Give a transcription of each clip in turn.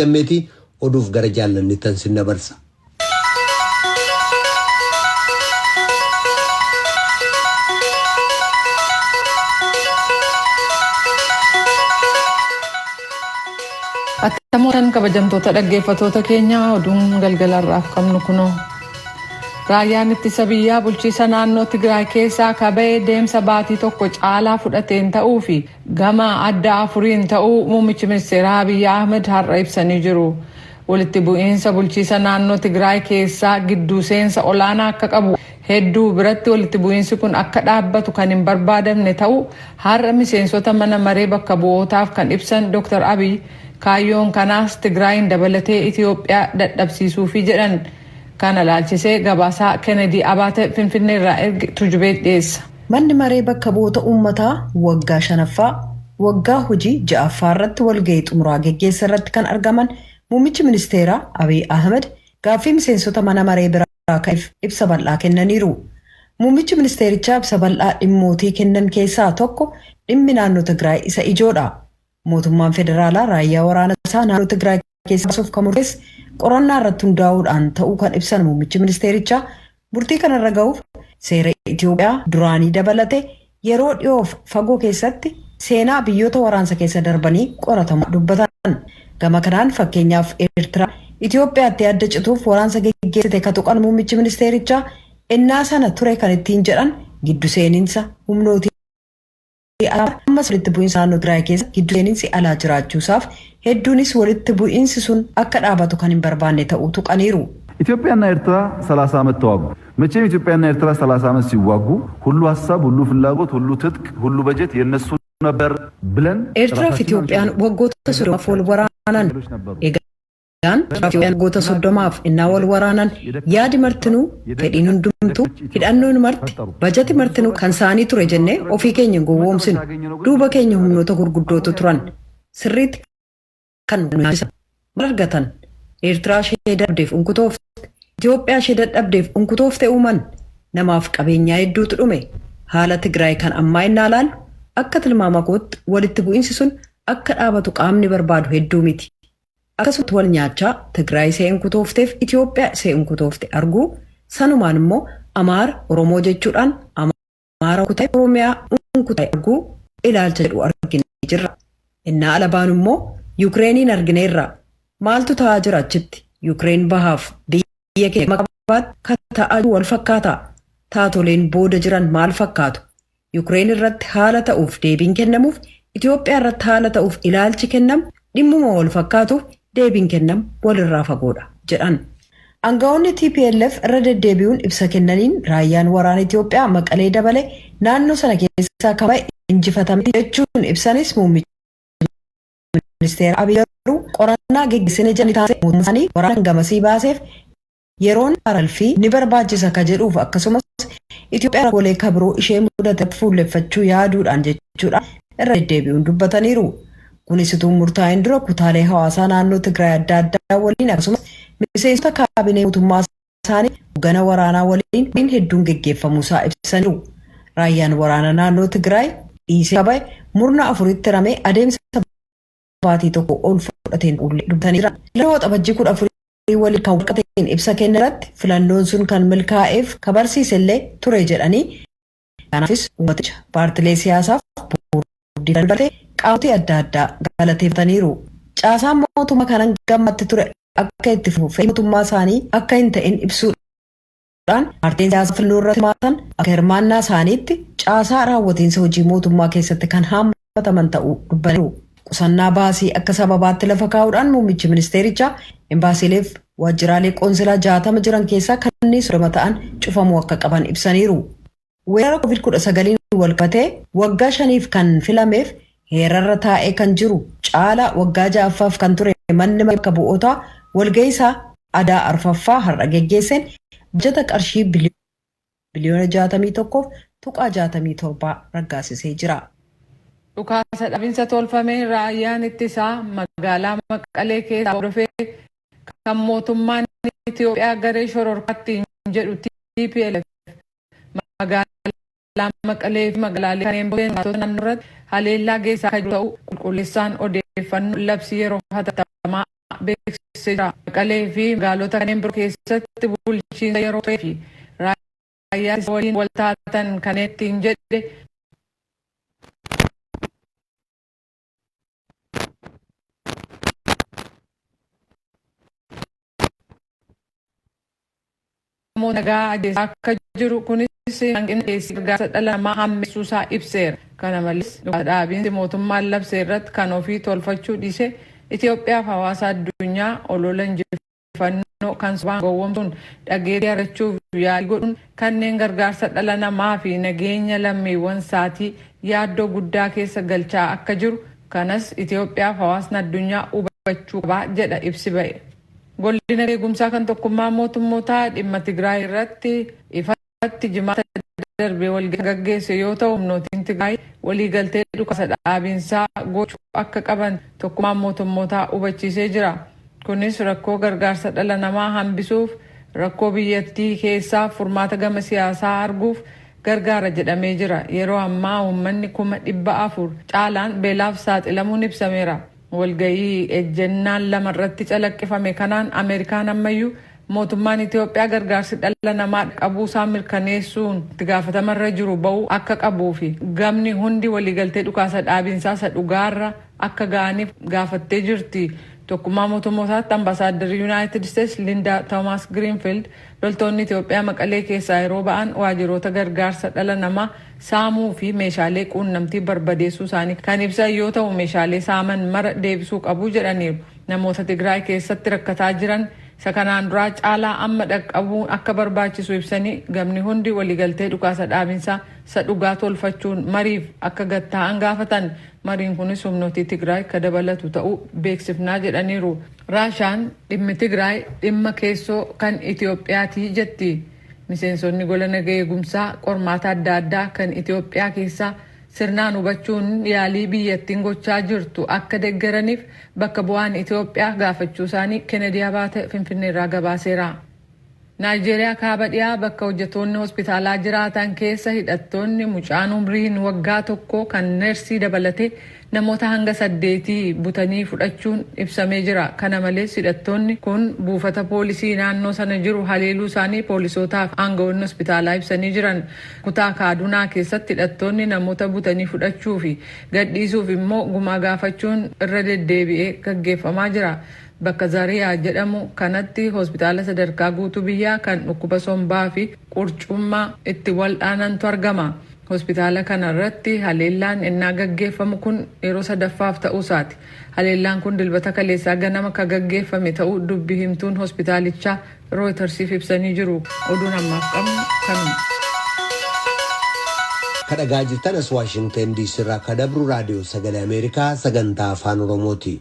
Gammeetii oduuf gara jaallanneettan sin dabarsa. Attam ooltan kabajamtoota dhaggeeffatoota keenyaa oduun galgala har'aaf qabnu kunoo. Raayyaan ittisa biyyaa bulchiisa naannoo Tigraay keessaa ka ba'e deemsa baatii tokko caalaa fudhateen ta'uu fi gama adda afuriin ta'uu muummichi ministeeraa Abiy Ahmed har'a ibsanii jiru. Walitti bu'iinsa bulchiisa naannoo Tigraay keessaa gidduu seensa olaanaa akka qabu hedduu biratti walitti bu'iinsi kun akka dhaabbatu kan hin barbaadamne ta'uu har'a miseensota mana maree bakka bu'ootaaf kan ibsan Dr. Abiy kaayyoon kanaas Tigraayin dabalatee Itiyoophiyaa dadhabsiisuufi jedhan. Kana ilaalchisee gabaasaa Kennedy Abaate Finfinneerraa erge Tujubee dhiyeessa. Manni Maree Bakka Bu'oota Uummataa waggaa 5ffaa waggaa hojii 6ffaa irratti walga'ii xumuraa geggeesse irratti kan argaman Muummichi Ministeeraa Abiy Ahimad gaaffii miseensota mana maree biraa ka'eef ibsa bal'aa kennaniiru. Muummichi ministeerichaa ibsa bal'aa dhimmootii kennan keessaa tokko dhimmi naannoo Tigraay isa ijoodha. Mootummaan federaalaa raayyaa waraana isaa naannoo Tigraay keessaa baasuuf kan murteesse qorannaa irratti hundaa'uudhaan ta'uu kan ibsan muummichi ministeerichaa murtii kanarra ga'uuf seera Itiyoophiyaa duraanii dabalate yeroo dhiyoof fagoo keessatti seenaa biyyoota waraansa keessa darbanii qoratamuu dubbatan. Gama kanaan fakkeenyaaf Eertiraan Itiyoophiyaatti adda cituuf waraansa geggeessite ka tuqan muummichi ministeerichaa ennaa sana ture kan ittiin jedhan giddu seeninsa humnootii Ammas walitti bu'iinsa naannoo Tigraay keessa giddu seeninsi alaa jiraachuusaaf hedduunis walitti bu'iinsi sun akka dhaabatu kan hin barbaanne ta'uu tuqaniiru. ኢትዮጵያና ኤርትራ 30 ዓመት ተዋጉ። መቼም ኢትዮጵያና ኤርትራ 30 ዓመት ሲዋጉ ሁሉ ሀሳብ፣ ሁሉ ፍላጎት፣ ሁሉ ትጥቅ፣ ሁሉ በጀት የነሱ ነበር ብለን Eertiraaf Itoophiyaan waggoota 30f wal waraanan. Egaan Itoophiyaan waggoota 30f innaa wal waraanan yaadi martinuu, fedhiin hundumtuu, hidhannoon marti, bajati martinuu kan saanii ture jennee ofii keenya hin gowwoomsinu. Duuba keenya humnoota gurguddootu turan. Sirriitti kan nu nyaachisan. Maal argatan? Eertiraa ishee dadhabdeef unkutoofte, Itoophiyaa ishee dadhabdeef unkutoofte uuman. Namaaf qabeenyaa hedduutu dhume. Haala Tigraay kan ammaa innaa laallu akka tilmaama kootti walitti bu'iinsi sun akka dhaabatu qaamni barbaadu hedduu miti. Akkasumatti wal nyaachaa Tigraay isee unkutoofteef Itoophiyaa isee unkutoofte arguu sanumaan immoo Amaara Oromoo jechuudhaan Amaara unkutaa'e Oromiyaa unkutaa'e arguu ilaalcha jedhu arginee jirra. Innaa ala baanu immoo Yukireeniin argineerra. Maaltu ta'aa jira achitti? Yukireen bahaaf biyya keenya gama kaabaatti ka ta'aa jiru wal fakkaataa? Taatoleen booda jiran maal fakkaatu? Yukireen irratti haala ta'uuf deebiin kennamuuf Itoophiyaa irratti haala ta'uuf ilaalchi kennamu dhimmuma wal fakkaatuuf deebiin kennamu walirraa fagoodha, jedhan. Angawoonni tplf irra deddeebi'uun ibsa kennaniin raayyaan waraana Itoophiyaa Maqalee dabalee naannoo sana keessaa kan ba'e injifatame jechuun ibsanis muummichi ministeera Abiy garuu qorannaa geggeessine jedhanii taasise mootummaan isaanii waraana gamasii baaseef yeroon haaralfii ni barbaachisa ka jedhuuf akkasumas Itoophiyaa rakkoolee ka biroo ishee mudate irratti fuulleffachuu yaaduudhaan jechuudhaan irra deddeebi'uun dubbataniiru. Kunis utuu hin murtaa'in dura kutaalee hawaasaa naannoo Tigraay adda addaa waliin akkasumas miseensota kaabinee mootummaa isaanii hoggana waraanaa waliin mariin hedduun geggeeffamuu isaa ibsaniiru. Raayyaan waraana naannoo Tigraay dhiisee ka ba'e murna afuritti hiramee adeemsa baatii tokkoo ol fudhateen ta'uullee dubbatanii jiran. Filannoo Waxabajjii 14 waliin kan walqabateen ibsa kenne irratti filannoon sun kan milkaa'eef ka barsiisellee ture jedhanii kanaafis uummaticha, paartilee siyaasaaf boordii filannoo dabalatee qaamotii adda addaa galateeffataniiru. Caasaan mootummaa kan hanga ammaatti ture akka itti fufu fedhii mootummaa isaanii akka hin ta'in ibsuudhaan paartileen siyaasaa filannoo irratti hirmaatan akka hirmaannaa isaaniitti caasaa raawwatiinsa hojii mootummaa keessatti kan haammataman ta'uu dubbataniiru. Qusannaa baasii akka sababaatti lafa kaa'uudhaan muummichi ministeerichaa embaasiileef waajjiraalee qoonsilaa 60 jiran keessaa kanneen 30 ta'an cufamuu akka qaban ibsaniiru. Weerara Covid 19n walqabatee waggaa shaniif kan filameef heerarra taa'ee kan jiru caalaa waggaa 6ffaaf kan ture manni maree bakka bu'ootaa walga'ii isaa adaa arfaffaa har'a geggeesseen bajata qarshii biliyoona 61.67 raggaasisee jira. Dhukaasa dhabinsa tolfameen raayyaan ittisaa magaalaa Maqalee keessaa hordofee kan mootummaan Itiyoophiyaa garee shororkaa ittiin jedhu tplf magaalaa Maqalee fi magalaalee kanneen biroo jiraattota naannoo irratti haleellaa geessisaa kan jiru ta'uu qulqulleessaan odeeffannoo labsii yeroo hatattamaa beeksisee jira. Maqalee fi magaalota kanneen biroo keessatti bulchiinsa yeroo fi raayyaa waliin wal taatan kanneen ittiin jedhe namoota nagaa ajjeesaa akka jiru, kunis hanqina dhiyeessii gargaarsa dhala namaa hammeessuusaa ibseera. Kana malees, dhukaasa dhaabiinsi mootummaan labse irratti kan ofii tolfachuu dhiisee Itoophiyaaf hawaasa addunyaa olola injifannoo kan sobaan gowwoomsuun dhageettii argachuuf yaalii godhuun kanneen gargaarsa dhala namaa fi nageenya lammiiwwan isaatii yaaddoo guddaa keessa galchaa akka jiru, kanas Itoophiyaaf hawaasni addunyaa hubachuu qaba jedha ibsi ba'e. Golli nageenya eegumsaa kan Tokkummaa Mootummootaa dhimma Tigraay irratti ifatti Jimaata darbe walgahii kan gaggeesse yoo ta'u, humnootiin Tigraay waliigaltee dhukaasa dhaabiinsaa gochuu akka qaban Tokkummaan Mootummootaa hubachiisee jira. Kunis rakkoo gargaarsa dhala namaa hambisuuf, rakkoo biyyattii keessaaf furmaata gama siyaasaa arguuf gargaara jedhamee jira. Yeroo ammaa uummanni 400,000 caalaan beelaaf saaxilamuun ibsameera. Walgahii ejjennaan lama irratti calaqqifame kanaan Ameerikaan ammayyuu mootummaan Itoophiyaa gargaarsi dhala namaa qabuusaa mirkaneessuun itti gaafatamarra jiru ba'uu akka qabuu fi gamni hundi waliigaltee dhukaasa dhaabiinsaa isa dhugaarra akka ga'aniif gaafattee jirti. Tokkummaa Mootummootaatti ambaasaaddarri Yuunaayitid Isteets Lindaa Toomaas Giriinfiild loltoonni Itoophiyaa Maqalee keessaa yeroo ba'an waajjiroota gargaarsa dhala namaa saamuu fi meeshaalee quunnamtii barbadeessuu isaanii kan ibsan yoo ta'u, meeshaalee saaman mara deebisuu qabu jedhaniiru. Namoota Tigraay keessatti rakkataa jiran isa kanaan duraa caalaa amma dhaqqabuun akka barbaachisu ibsanii, gamni hundi waliigaltee dhukaasa dhaabinsaa isa dhugaa tolfachuun mariif akka gatta'an gaafatan. Mariin kunis humnootii Tigraay ka dabalatu ta'uu beeksifnaa jedhaniiru. Raashaan dhimmi Tigraay dhimma keessoo kan Itoophiyaati jetti. Miseensonni gola naga eegumsaa qormaata adda addaa kan Itoophiyaa keessaa sirnaan hubachuun yaalii biyyattiin gochaa jirtu akka deeggaraniif bakka bu'aan Itoophiyaa gaafachuu isaanii Kennedy Abaate Finfinneerraa gabaaseera. Naayijeeriyaa kaaba dhiyaa bakka hojjettoonni hospitaalaa jiraatan keessa hidhattoonni mucaan umriin waggaa 1 kan neersii dabalatee namoota hanga saddeetii butanii fudhachuun ibsamee jira. Kana malees, hidhattoonni kun buufata poolisii naannoo sana jiru haleeluu isaanii poolisootaaf aangawoonni hospitaalaa ibsanii jiran. Kutaa Kaadunaa keessatti hidhattoonni namoota butanii fudhachuu fi gadhiisuuf immoo gumaa gaafachuun irra deddeebi'ee gaggeeffamaa jira. Bakka Zariyaa jedhamu kanatti hospitaala sadarkaa guutuu biyyaa kan dhukkuba sombaa fi qurcummaa itti wal'aanantu argama. Hospitaala kana irratti haleellaan innaa gaggeeffamu kun yeroo sadaffaaf ta'uu isaati. Haleellaan kun Dilbata kaleessaa ganama kan gaggeeffame ta'uu dubbi himtuun hospitaalichaa Rooytarsiif ibsanii jiru. Oduun ammaaf qabnu kanuma. Ka dhagaa jirtan as Waashingtan DC irraa ka dabru Raadiyoo Sagalee Ameerikaa sagantaa Afaan Oromooti.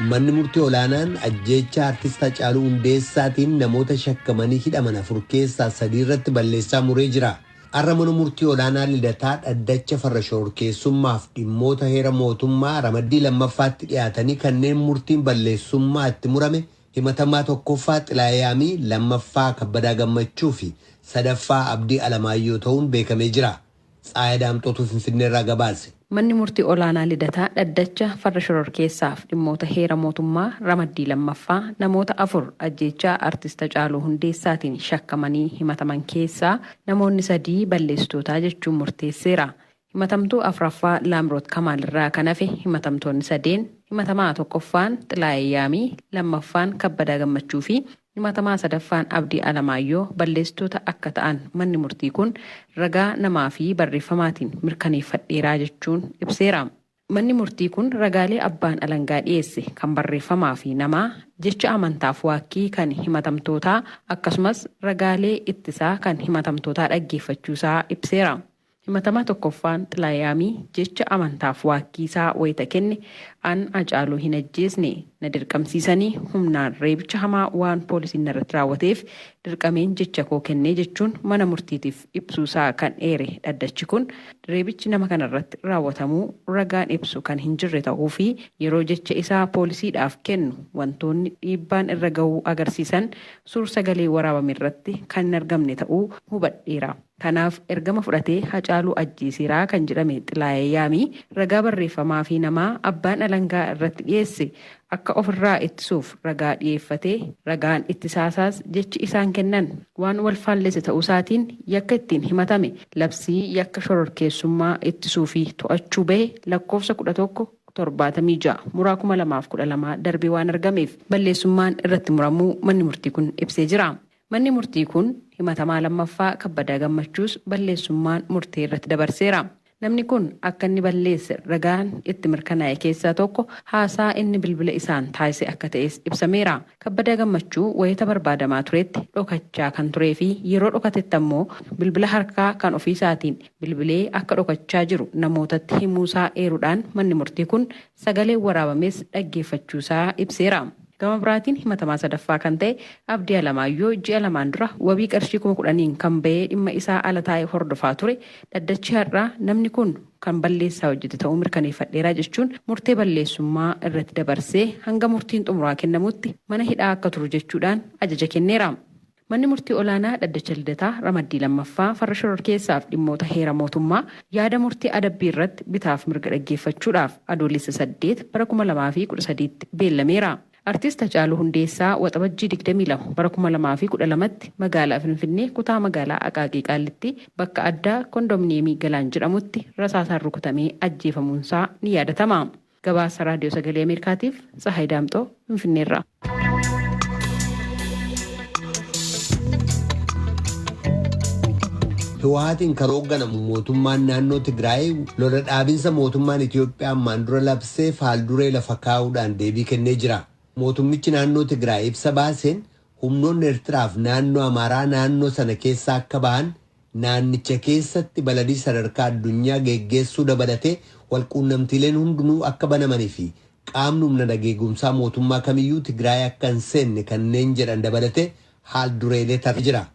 Manni murtii olaanaan ajjeechaa artist Hacaaluu Hundeessaatiin namoota shakkamanii hidhaman afur keessaa sadii irratti balleessaa muree jira. Har'a mana murtii olaanaa Lidataa dhaddacha farra shororkeessummaaf dhimmoota heera mootummaa ramaddii lammaffaatti dhiyaatanii kanneen murtiin balleessummaa itti murame himatamaa tokkoffaa Xilaayee Yaamii, lammaffaa Kabbadaa Gammachuu fi sadaffaa Abdii Alamaayyoo ta'uun beekamee jira. Tsaayaa Daamxootuu Finfinneerraa gabaase. Manni Murtii Olaanaa Lidataa dhaddacha farra shororkeessaaf dhimmoota heera mootummaa ramaddii 2ffaa namoota 4 ajjeechaa Artist Hacaaluu Hundeessaatiin shakkamanii himataman keessaa namoonni 3 balleessitootaa jechuun murteesseera. Himatamtuu 4ffaa Laamroot Kamaal irraa kan hafe himatamtoonni sadeen, himatamaa 1ffaan Xilaayee Yaamii, 2ffaan Kabbadaa Gammachuu fi himatamaa 3ffaan Abdii Alamaayyoo balleessitoota akka ta'an manni murtii kun ragaa namaa fi barreeffamaatiin mirkaneeffadheeraa jechuun ibseera. Manni murtii kun ragaalee abbaan alangaa dhiyeesse kan barreeffamaa fi namaa, jecha amantaaf waakkii kan himatamtootaa akkasumas ragaalee ittisaa kan himatamtootaa dhaggeeffachuusaa ibseera. Himatamaa 1ffaan Xilaayee Yaamii jecha amantaaf waakkii isaa wayita kenne, An Hacaaluu hin ajjeesne. Na dirqamsiisanii humnaan reebicha hamaa waan poolisiin narratti raawwateef dirqameen jecha koo kennee jechuun mana murtiitiif ibsuusaa kan eere dhaddachi kun, reebichi nama kanarratti raawwatamuu ragaan ibsu kan hin jirre ta'uu fi yeroo jecha isaa poolisiidhaaf kennu wantoonni dhiibbaan irra gahuu agarsiisan suur-sagalee waraabamerratti kan hin argamne ta'uu hubadheera. Kanaaf ergama fudhatee Hacaaluu ajjeeseeraa kan jedhame Xilaayee Yaamii ragaa barreeffamaa fi namaa abbaan alangaa irratti dhiyeesse akka ofirraa ittisuuf ragaa dhiyeeffatee ragaan ittisaasaas jechi isaan kennan waan wal faallese ta'uusaatiin yakka ittiin himatame labsii yakka shororkeessummaa ittisuu fi to'achuu bahe lakkoofsa 11 76 muraa 2012 darbee waan argameef balleessummaan irratti muramuu manni murtii kun ibsee jira. Manni murtii kun himatamaa lammaffaa Kabbadaa Gammachuus balleessummaan murtee irratti dabarseera. Namni kun akka inni balleesse ragaan itti mirkanaa'e keessaa tokko haasaa inni bilbila isaan taasise akka ta'es ibsameera. Kabbadaa Gammachuu wayita barbaadamaa turetti dhokachaa kan turee fi yeroo dhokatetti ammoo bilbila harkaa kan ofiisaatiin bilbilee akka dhokachaa jiru namootatti himuusaa eeruudhaan manni murtii kun sagalee waraabames dhaggeeffachuusaa ibseera. Gama biraatiin himatamaa sadaffaa kan ta'e Abdii Alamaayyoo ji'a lamaan dura wabii qarshii 10,000n kan bahee dhimma isaa ala taa'ee hordofaa ture dhaddachi har'aa namni kun kan balleessaa hojjete ta'uu mirkaneeffadheeraa jechuun murtee balleessummaa irratti dabarsee hanga murtiin xumuraa kennamutti mana hidhaa akka turu jechuudhaan ajaja kenneera. Manni murtii olaanaa dhaddacha Lidataa ramaddii lammaffaa farra shororkeessaaf dhimmoota heera mootummaa yaada murtii adabbii irratti bitaaf mirga dhaggeeffachuudhaaf Adoolessa 8 bara 2013tti beellameera. Artiist Hacaaluu Hundeessaa Waxabajjii 22 bara 2012tti magaalaa Finfinnee kutaa magaalaa Aqaaqii Qaallitti bakka addaa kondominiyeemii Galaan jedhamutti rasaasaan rukutamee ajjeefamuunsaa ni yaadatama. Gabaasa Raadiyoo Sagalee Ameerikaatiif Tsahaay Daamxoo Finfinneerraa. Hiwaatiin kan hoogganamu mootummaan naannoo Tigraay lola dhaabinsa mootummaan Itiyoophiyaa ammaan dura labsee haalduree lafa kaa'uudhaan deebii kennee jira. Mootummichi naannoo Tigraay ibsa baaseen humnoonni Eertiraaf naannoo Amaaraa naannoo sana keessaa akka bahan naannicha keessatti balalii sadarkaa addunyaa geggeessuu dabalatee walquunnamtiileen hundinuu akka banamanii fi qaamni humna nageegumsaa mootummaa kamiyyuu Tigraay akka hin seenne kanneen jedhan dabalatee haaldureelee tarree jira.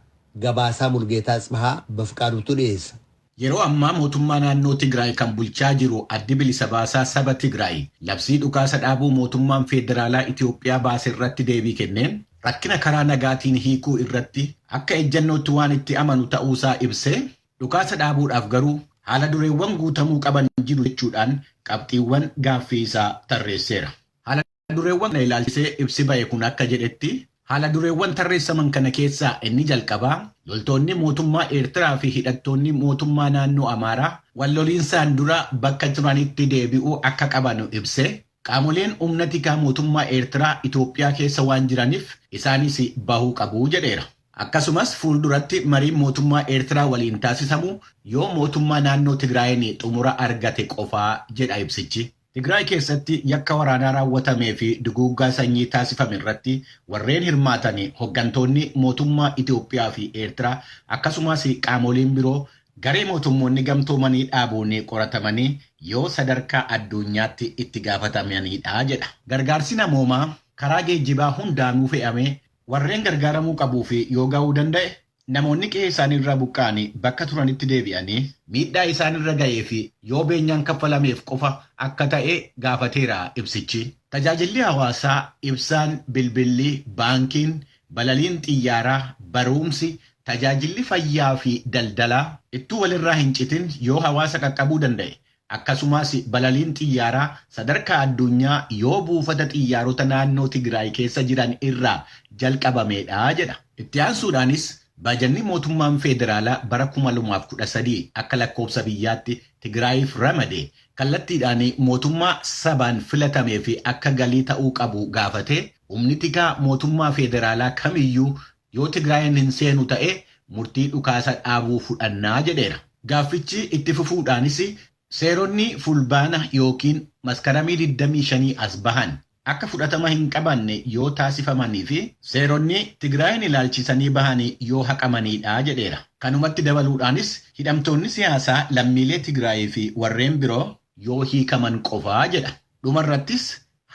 Gabaasaa Mulgeetaa Tsibahaa Bafqaaduutu dhiyeessa. Yeroo ammaa mootummaa naannoo Tigraay kan bulchaa jiru addi bilisa baasaa saba Tigraay labsii dhukaasa dhaabuu mootummaan federaalaa Itiyoophiyaa baase irratti deebii kenneen rakkina karaa nagaatiin hiikuu irratti akka ejjennootti waan itti amanu ta'uusaa ibsee dhukaasa dhaabuudhaaf garuu haala dureewwan guutamuu qaban jiru jechuudhaan qabxiiwwan gaaffii isaa tarreesseera. Haala dureewwan kana ilaalchisee ibsi ba'e kun akka jedhetti haala dureewwan tarreessaman kana keessaa inni jalqabaa loltoonni mootummaa Eertiraa fi hidhattoonni mootummaa naannoo Amaaraa wal loliinsaan dura bakka turanitti deebi'uu akka qaban ibsee qaamoleen humna tikaa mootummaa Eertiraa Itoophiyaa keessa waan jiraniif isaanis bahuu qabu jedheera. Akkasumas fuulduratti mariin mootummaa Eertiraa waliin taasisamu yoo mootummaa naannoo Tigraayin xumura argate qofaa jedha ibsichi. Tigraay keessatti yakka waraanaa raawwatamee fi duguuggaa sanyii taasifame irratti warreen hirmaatan hooggantoonni mootummaa Itoophiyaa fi Eertiraa akkasumas qaamoleen biroo garee mootummoonni gamtoomanii dhaabuun qoratamanii yoo sadarkaa addunyaatti itti gaafatamanidha jedha. Gargaarsi namoomaa karaa geejjibaa hundaanuu fe'amee warreen gargaaramuu qabuu fi yoo ga'uu danda'e namoonni qe'ee isaaniirraa buqqa'anii bakka turanitti deebi'anii miidhaa isaanirra ga'ee fi yoo beenyaan kaffalameef qofa akka ta'e gaafateera ibsichi. Tajaajilli hawaasaa, ibsaan, bilbilli, baankiin, balaliin xiyyaaraa, barumsi, tajaajilli fayyaa fi daldalaa ittuu walirraa hin citin yoo hawaasa qaqqabuu danda'e. Akkasumas balaliin xiyyaaraa sadarkaa addunyaa yoo buufata xiyyaarota naannoo Tigraay keessa jiran irraa jalqabameedha jedha. Itti aansuudhaanis baajanni mootummaan federaalaa bara 2013 akka lakkoofsa biyyaatti Tigraayiif ramade kallattiidhaan mootummaa sabaan filatamee fi akka galii ta'uu qabu gaafate humni tikaa mootummaa federaalaa kamiyyuu yoo Tigraayin hin seenu ta'e murtii dhukaasa dhaabuu fudhannaa jedheera. Gaaffichi itti fufuudhaanis seeronni fulbaana yookiin maskaramii 25 as bahan akka fudhatama hin qabanne yoo taasifamanii fi seeronni Tigraayin ilaalchisanii bahanii yoo haqamanidha jedheera. Kanumatti dabaluudhaanis hidhamtoonni siyaasaa lammiilee Tigraayii fi warreen biroo yoo hiikaman qofaa jedha. Dhumarrattis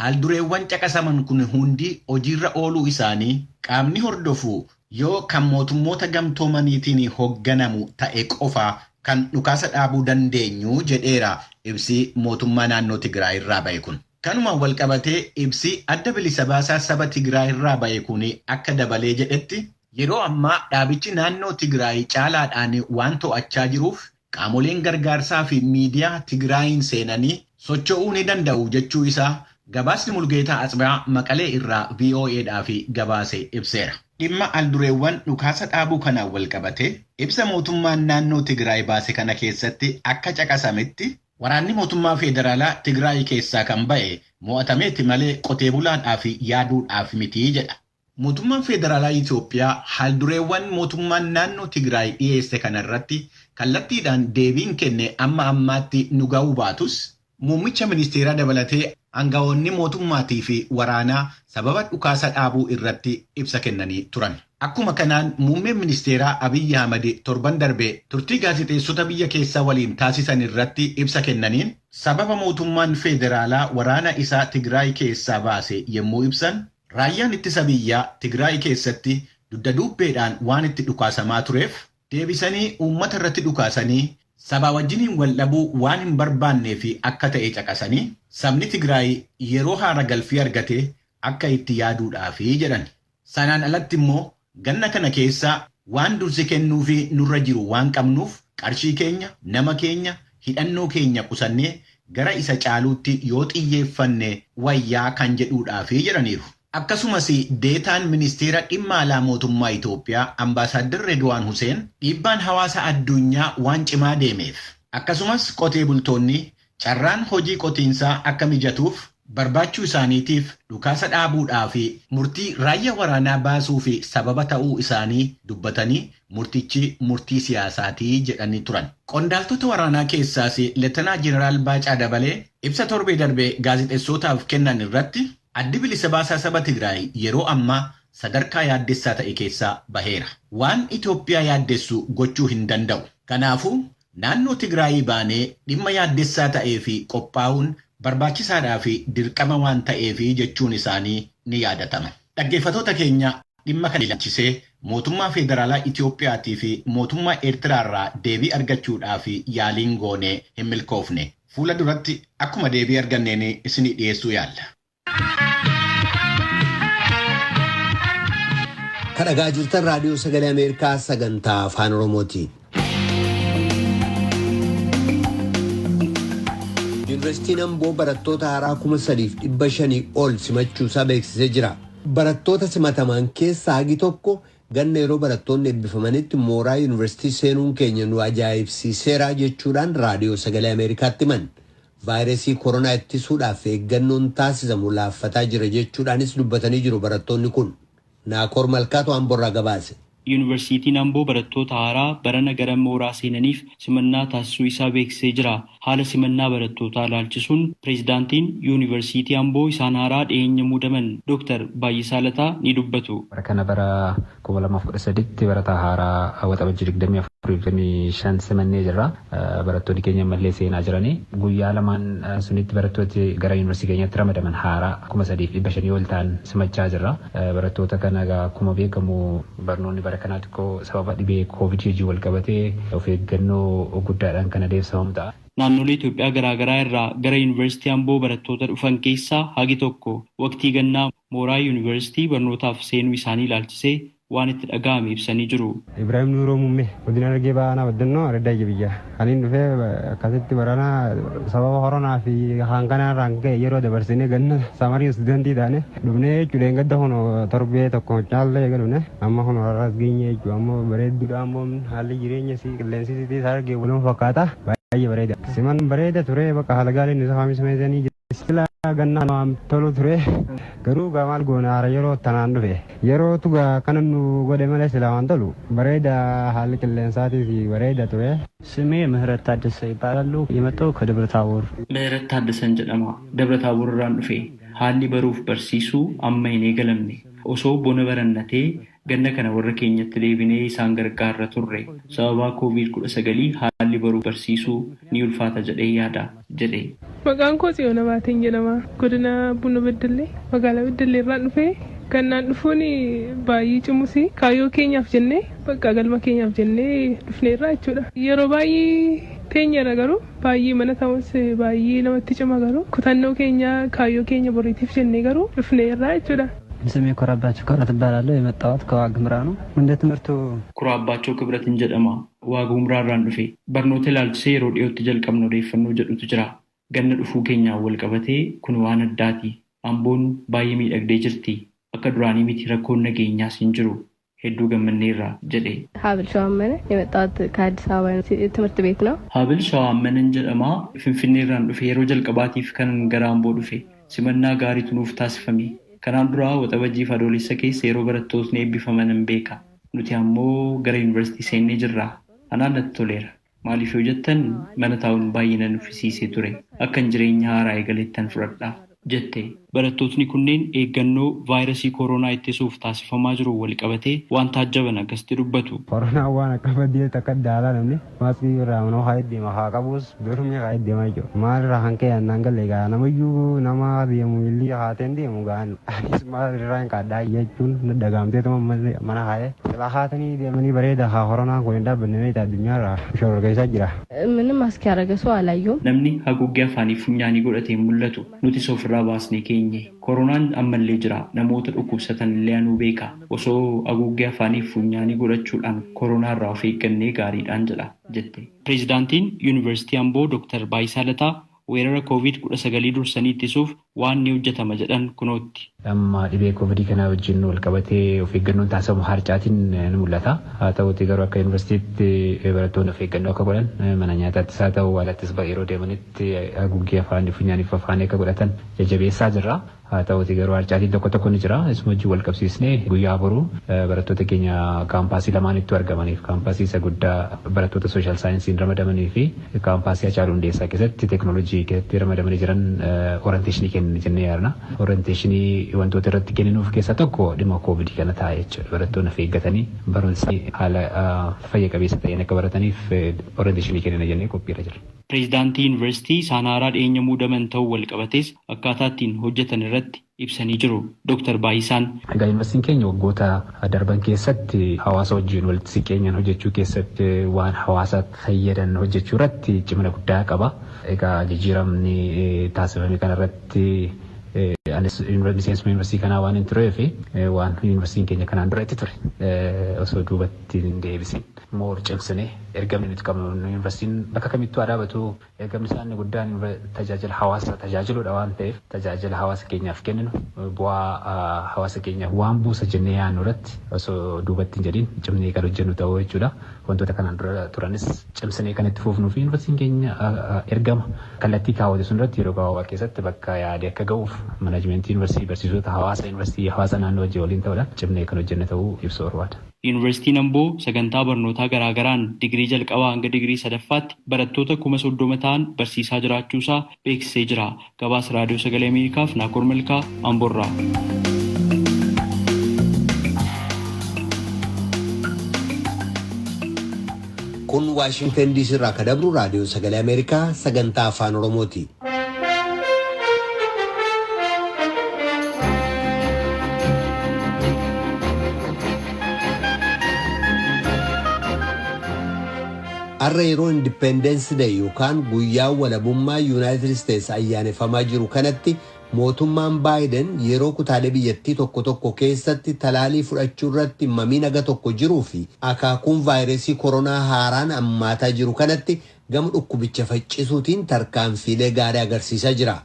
haaldureewwan caqasaman kun hundi hojiirra ooluu isaanii qaamni hordofu yoo kan mootummoota gamtoomaniitiin hoogganamu ta'e qofaa kan dhukaasa dhaabuu dandeenyu jedheera ibsi mootummaa naannoo Tigraay irraa ba'e kun. Kanumaan walqabatee ibsi adda bilisa baasaa saba Tigraay irraa ba'e kun akka dabalee jedhetti Yeroo ammaa dhaabichi naannoo Tigraay caalaadhaan waan to'achaa jiruuf qaamoleen gargaarsaa fi miidiyaa Tigraayin seenanii socho'uu ni danda'u jechuu isaa gabaasni Mulgeetaa Atsibaa Maqalee irraa VOAdhaaf gabaase ibseera. Dhimma aldureewwan dhukaasa dhaabuu kanaan wal qabate ibsa mootummaan naannoo Tigraay baase kana keessatti akka caqasametti waraanni mootummaa federaalaa Tigraay keessaa kan ba'e mo'atameeti malee qotee bulaadhaaf yaaduudhaaf miti jedha. Mootummaan federaalaa Itoophiyaa haaldureewwan mootummaan naannoo Tigraay dhiyeesse kanarratti kallattiidhaan deebiin kenne amma ammaatti nu ga'uu baatus muummicha ministeeraa dabalatee aangawoonni mootummaatii fi waraanaa sababa dhukaasa dhaabuu irratti ibsa kennanii turan. Akkuma kanaan muummeen ministeeraa Abiyyi Ahmad torban darbee turtii gaazexeessota biyya keessaa waliin taasisan irratti ibsa kennaniin sababa mootummaan federaalaa waraana isaa Tigraay keessaa baase yommuu ibsan raayyaan ittisa biyyaa Tigraay keessatti dugda duubbeedhaan waan itti dhukaasamaa tureef deebisanii uummata irratti dhukaasanii sabaa wajjiniin wal dhabuu waan hin barbaannee fi akka ta'e caqasanii sabni Tigraay yeroo haara galfii argate akka itti yaaduudhaafi jedhan. Sanaan alatti immoo ganna kana keessa waan dursi kennuu fi nurra jiru waan qabnuuf qarshii keenya, nama keenya, hidhannoo keenya qusannee gara isa caaluutti yoo xiyyeeffanne wayyaa kan jedhuudhaafi jedhaniiru. Akkasumas deetaan ministeera dhimma alaa mootummaa Itoophiyaa Ambaasaadder Redwaan Huseen dhiibbaan hawaasa addunyaa waan cimaa deemeef akkasumas qotee bultoonni carraan hojii qotiinsaa akka mijatuuf barbaachuu isaaniitiif dhukaasa dhaabuudhaa fi murtii raayyaa waraanaa baasuu fi sababa ta'uu isaanii dubbatanii murtichi murtii siyaasaatii jedhanii turan. Qondaaltota waraanaa keessaas Leetanaa Jeneraal Baacaa Dabalee ibsa torbee darbee gaazexeessootaaf kennan irratti addi bilisa baasaa saba Tigraay yeroo ammaa sadarkaa yaaddessaa ta'e keessaa baheera. Waan Itoophiyaa yaaddessu gochuu hin danda'u. Kanaafuu naannoo Tigraayii baanee dhimma yaaddessaa ta'ee fi qophaa'uun barbaachisaadhaa fi dirqama waan ta'eef jechuun isaanii ni yaadatama. Dhaggeeffattoota keenya dhimma kana ilaalchisee mootummaa federaalaa Itoophiyaatii fi mootummaa Eertiraarraa deebii argachuudhaaf yaaliin goonee hin milkoofne. Fuula duratti akkuma deebii arganneen isinii dhiyeessuu yaalla. Kan dhagaa jirtan raadiyoo sagalee Ameerikaa sagantaa afaan Oromooti. Yuunivarsiitiin Amboo barattoota haaraa 3,500 ol simachuusaa beeksisee jira. Barattoota simataman keessaa hagi tokko ganna yeroo barattoonni eebbifamanitti mooraa yuunivarsiitii seenuun keenya nu ajaa'ibsiiseera jechuudhaan raadiyoo sagalee Ameerikaatti himan. Vaayirasii koronaa ittisuudhaaf eeggannoon taasisamu laaffataa jira jechuudhaanis dubbatanii jiru barattoonni kun. Naakoor Malkaatu Amboorraa gabaase. Yuunivarsiitiin Amboo barattoota haaraa barana gara mooraa seenaniif simannaa taasisuu isaa beeksisee jira. Haala simannaa barattootaa ilaalchisuun pireezidaantiin Yuunivarsiitii Amboo isaan haaraa dhiyeenya muudaman Dooktar Baay'isaa Lataa ni dubbatu. Bara kana bara 2013tti barataa haaraa Waxabajjii 24-25 simannee jirra. Barattoonni keenya ammallee seenaa jiranii. Guyyaa lamaan sunitti barattooti gara yuunivarsiitii keenyatti ramadaman haaraa 3,500 ol ta'an simachaa jirra. Barattoota kana akkuma beekamu barnoonni bara kanaa xiqqoo sababa dhibee koovidii wajjin wal qabatee of eeggannoo guddaadhaan kan adeemsifamu ta'a. Naannolee Itoophiyaa garaagaraa irraa gara Yuunivarsiitii Amboo barattoota dhufan keessaa hagi tokko waqtii gannaa mooraa Yuunivarsiitii barnootaaf seenuu isaanii ilaalchisee waan itti dhaga'ame ibsanii jiru. Ibrahim Nuuroo Muummee godina Harargee Bahaa Baddannoo Araddaa Jibiyyaa. Kan inni dhufee akkasitti barana sababa koronaa fi hanqina irraan ka'e yeroo dabarsinee ganna samarii istuudantii taane dhufnee jechuudha. Gadda kun torbee tokko caallee eega amma kun har'as geenye jechuudha. Amma bareedduudha ammoo haalli jireenya si qilleensi sitii Harargee waluma fakkaata. Baay'ee bareeda. Siman bareeda ture bakka haala gaariin isa faamisimeesanii sila gannaa tolu ture garuu gaa maal goona haara yeroo tanaan dhufe yeroo tugaa kana nu godhe malee sila waan tolu bareeda haalli qilleensaatiif bareeda ture. ስሜ ምህረት ታደሰ ይባላሉ። የመጣው ከደብረ ታቦር። ምህረት ታደሰን jedhama. Dabra Taaboor irraan dhufe. Haalli baruuf barsiisuu amma hin eegalamne. Osoo bona barannatee ganna kana warra keenyatti deebinee isaan gargaarra turre. Sababa COVID-19 haalli baruuf barsiisuu ni ulfaata jedhee yaada jedhe. Maqaan koo Tsiyoon Abaateen jedhama. Godina Buna Beddellee magaalaa Beddellee irraan dhufe. Gannaan dhufuun baay'ee cimusi kaayyoo keenyaaf jennee bakka galma keenyaaf jennee dhufneerra jechuudha. Yeroo baay'ee teenyarra garuu baay'ee mana ta'us baay'ee namatti cima garuu kutannoo keenya kaayyoo keenya boriitiif jennee garuu dhufneerra jechuudha. ስሜ ኮራባቸው ክብረት እባላለሁ። የመጣሁት ከዋግ ኽምራ ነው። እንደ ትምህርቱ Kuraabbachoo Kibratin jedhama. Waag Humraarraan dhufe. Barnoota ilaalchisee yeroo dhiyootti jalqabna odeeffannoo jedhutu jira. Ganna dhufuu keenyaan wal qabatee kun waan addaati. Amboon baay'ee miidhagdee jirti. Akka duraanii miti rakkoon nageenyaas hin jiru. Hedduu gammanneerra jedhe. ሀብል ሸዋመነ የመጣሁት ከአዲስ አበባ ትምህርት ቤት ነው። Habil Shawaammanan jedhama. Finfinneerraan dhufe yeroo jalqabaatiif kanan gara Amboo dhufe. Simannaa gaariitu nuuf taasifame. Kanaan dura waxabajjii fi adoolessa keessa yeroo barattootni eebbifaman hin beeka. Nuti ammoo gara yuunivarsiitii seennee jirra. Anaan natti toleera. Maaliif yoo jettan mana taa'uun baay'ee na nuffisiisee ture. Akkan jireenya haaraa eegalettan fudhadha jette. Barattootni kunneen eeggannoo vaayirasii koronaa ittisuuf taasifamaa jiru wal qabatee waan taajjaban akkasitti dubbatu. Koronaan waan akka baddee takka daalaa namni maaskii irraa manoo haa deema haa qabus durmi haa deemaa jiru. Maal irraa kan ka'e annaan galee gaa namayyuu nama deemu illee haateen deemu gaan anis maal irraa hin kaadhaa jechuun dhagaamtee tuma mana haa'e. Silaa haatanii deemanii bareeda haa koronaan kun hin dhaabbanne meeshaa addunyaarraa shororkeessaa jira. ምንም ማስክ ያደረገ ሰው አላየሁም። Namni haguuggee afaanii funyaanii godhatee hin mul'atu. Nutis ofirraa baasnee keenye. Koronaan ammallee jira. Namoota dhukkubsatan illee anuu beeka. Osoo haguuggee afaanii funyaanii godhachuudhaan koronaarraa of eeggannee gaariidhaan jedha jette. Pireezidaantiin Yuunivarsiitii Amboo Dr. Baayisaa Lataa weerara COVID-19 dursanii ittisuuf waan ni hojjetama jedhan kunootti. Amma dhibee koovidii kana wajjin wal qabatee of eeggannoon taasifamu harcaatiin ni mul'ata. Haa ta'uti garuu akka yuunivarsiitiitti barattoonni of eeggannoo akka godhan mana nyaataattis haa ta'u alattis yeroo deemanitti haguuggee afaanii funyaaniif afaanii akka godhatan jajjabeessaa jirra. Haa ta'uti garuu harcaatiin tokko tokko ni jira. Isuma wajjin wal qabsiisnee guyyaa boruu barattoota keenya kaampaasii lamaanittu argamaniif kaampaasii isa guddaa barattoota sooshaal saayinsiin ramadamanii fi kaampaasii Hacaaluu Hundeessaa keessatti teekinooloojii keessatti ramadamanii jiran orienteeshinii kenna jennee yaadna. Orienteeshinii wantoota irratti kenninuuf keessaa tokko dhimma koovidii kana ta'a jechuudha. Barattoonni of eeggatanii barumsa haala fayya qabeessa ta'een akka barataniif orienteeshinii kennina jennee qophiirra jira. Pireezidaantii Yuunivarsiitii isaan haaraa dhiyeenya muudaman ta'uu wal qabatees akkaataa ittiin hojjetan irratti ibsanii jiru. Dr. Baayisaan. Egaa yuunivarsiitiin keenya waggoota darban keessatti hawaasa wajjin walitti siqeenyaan hojjechuu keessatti waan hawaasa fayyadan hojjechuu irratti cimina guddaa qaba. Egaa jijjiiramni taasifame kanarratti anis miseensuma yuunivarsiitii kanaa waan hin tureef waan yuunivarsiitiin keenya kanaan dura itti ture osoo duubatti hin deebisin moor cimsine ergamni nuti qabnu yuunivarsiitiin bakka kamittuu haa dhaabatu ergamni isaa inni guddaan tajaajila hawaasa tajaajiluudha waan ta'eef tajaajila hawaasa keenyaaf kenninu bu'aa hawaasa keenyaaf waan buusa jennee yaadnu irratti osoo duubatti hin jedhin cimnee kan hojjennu ta'uu jechuudha. Wantoota kanaan dura turanis cimsinee kan itti fufnuu fi yuunivarsiitiin keenya ergama kallattii kaawwate sun irratti yeroo gabaabaa keessatti bakka yaade akka ga'uuf manaajmentii yuunivarsiitii barsiisota hawaasa yuunivarsiitii hawaasa naannoo wajjin waliin ta'uudhaan cimnee kan hojjenne ta'uu ibsuu barbaada. Yuunivarsiitiin Amboo sagantaa barnootaa garaagaraan digirii jalqabaa hanga digirii sadaffaatti barattoota 30,000 ta'an barsiisaa jiraachuusaa beeksisee jira. Gabaasa Raadiyoo Sagalee Ameerikaaf Naakoor Malkaa Amboorraa. Kun Waashingtan DC irraa kan dabru Raadiyoo Sagalee Ameerikaa sagantaa Afaan Oromooti. Har'a yeroo Independence Day yookaan guyyaa walabummaa Yuunaayitid Isteets ayyaaneffamaa jiru kanatti mootummaan Baayiden yeroo kutaalee biyyattii tokko tokko keessatti talaalii fudhachuu irratti mamii naga tokko jiruu fi akaakuun vaayirasii koronaa haaraan ammaataa jiru kanatti gama dhukkubicha faccisuutiin tarkaanfiilee gaarii agarsiisaa jira.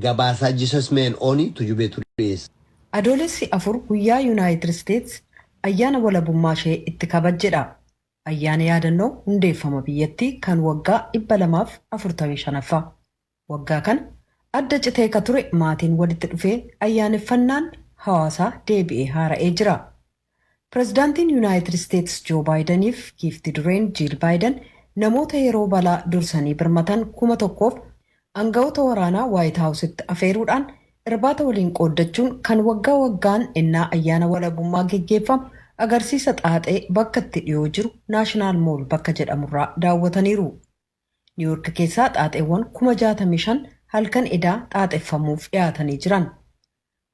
Gabaasaa Jesus Meen Oonii tujubeetu dhiyeessa. Adoolessi 4 guyyaa Yuunaayitid Isteets ayyaana walabummaa ishee itti kabajjedha. Ayyaana yaadannoo hundeeffama biyyattii kan waggaa 245ffaa. Waggaa kana adda citee ka ture maatiin walitti dhufee ayyaaneffannaan hawaasaa deebi'ee haara'ee jira. Pireezidaantiin Yuunaayitid Isteets Joo Baayidaniif giifti dureen Jiil Baayiden namoota yeroo balaa dursanii birmatan 1000 aangawoota waraanaa Waayit Haawusitti afeeruudhaan irbaata waliin qooddachuun kan waggaa waggaan ennaa ayyaana walabummaa geggeeffamu agarsiisa xaaxee bakka itti dhiyoo jiru Naashinaal Mool bakka jedhamurraa daawwataniiru. Niiwuork keessaa xaaxeewwan 65,000 halkan edaa xaaxeffamuuf dhiyaatanii jiran.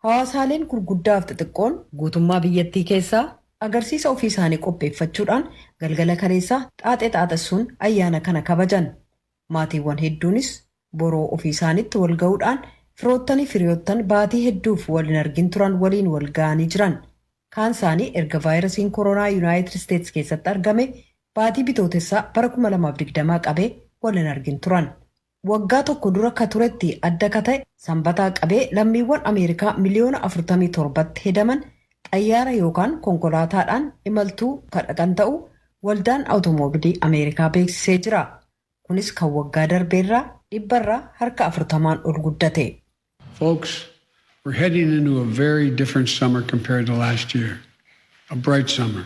Hawaasaaleen gurguddaa fi xixiqqoon guutummaa biyyattii keessaa agarsiisa ofii isaanii qopheeffachuudhaan galgala kaleessaa xaaxee xaaxessuun ayyaana kana kabajan. Maatiiwwan hedduunis boroo ofii isaaniitti wal ga'uudhaan Firoottanii firiyoottan baatii hedduuf waliin argin turan waliin wal ga'anii jiran. Kaan isaanii erga vaayirasiin koronaa Yuunaayitid Isteetsi keessatti argame baatii Bitootessaa bara 2020 qabee waliin argin turan. Waggaa tokko dura ka turetti adda ka ta'e, Sanbataa qabee lammiiwwan Ameerikaa miliyoona 47tti hedaman xayyaara yookaan konkolaataadhaan imaltuu ka dhaqan ta'u Waldaan Awutomoobilii Ameerikaa beeksisee jira. Kunis kan waggaa darbeerraa dhibbarraa harka 40n ol guddate. Folks, we're heading into a very different summer compared to last year. A bright summer.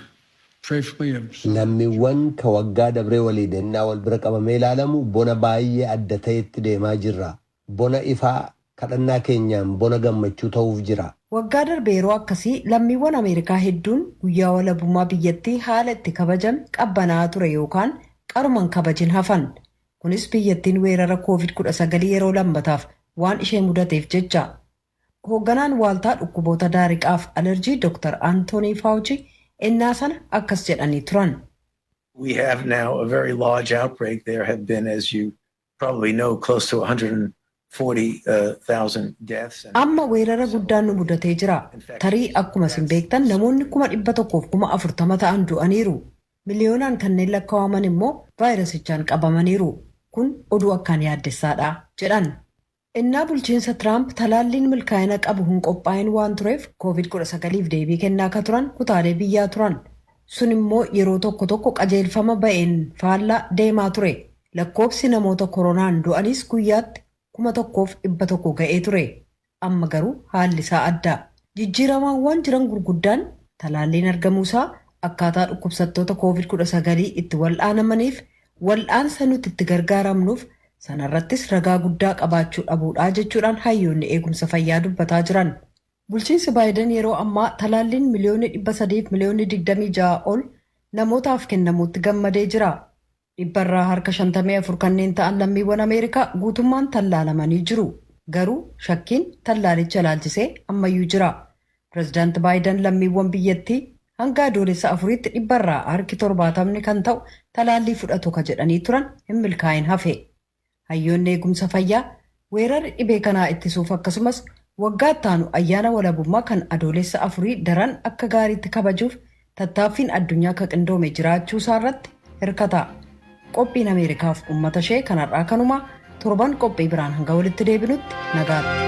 Prayerfully, a Lammiiwwan ka waggaa dabree waliin ennaa wal bira qabamee ilaalamu bona baay'ee adda ta'etti deemaa jirra. Bona ifaa, kadhannaa keenyaan bona gammachuu ta'uuf jira. Waggaa darbe yeroo akkasii lammiiwwan Ameerikaa hedduun guyyaa walabummaa biyyattii haala itti kabajame qabbanaa'aa ture yookaan qaruman kabajin hafan. Kunis biyyattiin weerara COVID-19 yeroo lammataaf waan ishee mudateef jecha. Hoogganaan waaltaa dhukkuboota daariqaaf alerjii Dr. Anthony Fauci ennaa sana akkas jedhanii turan. We have now a very large outbreak. There have been, as you probably know, close to 140,000 deaths. Amma weerara guddaan nu mudatee jira. Tarii akkuma isin beektan namoonni 140,000 ta'an du'aniiru. Miliyoonaan kanneen lakkaa'aman immoo vaayirasichaan qabamaniiru. Kun oduu akkaan yaaddessaadha, jedhan. Innaa bulchiinsa Tiraamp talaalliin milkaa'ina qabu hin qophaa'in waan tureef COVID-19f deebii kennaa akka turan kutaalee biyyaa turan. Sun immoo yeroo tokko tokko qajeelfama ba'een faallaa deemaa ture. Lakkoobsi namoota koronaan du'anis guyyaatti 1,100 ga'ee ture. Amma garuu haalli isaa adda. Jijjiiramaawwan jiran gurguddaan talaalliin argamuusaa, akkaataa dhukkubsattoota COVID-19 itti wal'aanamaniif wal'aansa nuti itti gargaaramnuuf sanarrattis ragaa guddaa qabaachuu dhabuudhaa jechuudhaan hayyoonni eegumsa fayyaa dubbataa jiran. Bulchiinsi Baayiden yeroo ammaa talaalliin miliyoonni 326 ol namootaaf kennamuutti gammadee jira. Dhibbarraa harka 54 kanneen ta'an lammiiwwan Ameerikaa guutummaan tallaalamanii jiru. Garuu shakkiin tallaalicha ilaalchisee ammayyuu jira. Pireezidaanti Baayiden lammiiwwan biyyattii hanga Adoolessa 4tti dhibbarraa harki 70 kan ta'u talaallii fudhatu ka jedhanii turan hin milkaa'in hafe. Hayyoonni eegumsa fayyaa weerarri dhibee kanaa ittisuuf akkasumas waggaa ittaanu ayyaana walabummaa kan Adoolessa 4 daran akka gaariitti kabajuuf tattaaffiin addunyaa ka qindoome jiraachuu isaa irratti hirkata. Qophiin Ameerikaaf uummata ishee kanarraa kanuma. Torban qophii biraan hanga walitti deebinutti nagaatti.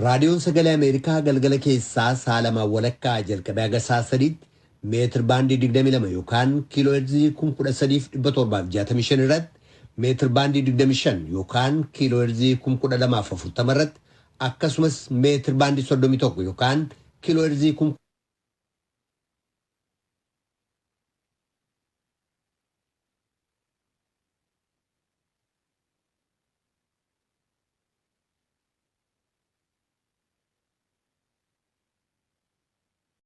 Raadiyoon Sagalee Ameerikaa galgala keessaa sa'a 2:30 jalqabee haga sa'a 3tti meetir baandii 22 yookaan kiiloo heerzii 13,765 irratti, meetir baandii 25 yookaan kiiloo heerzii 12,040 irratti, akkasumas meetir baandii 31 yookaan kiiloo heerzii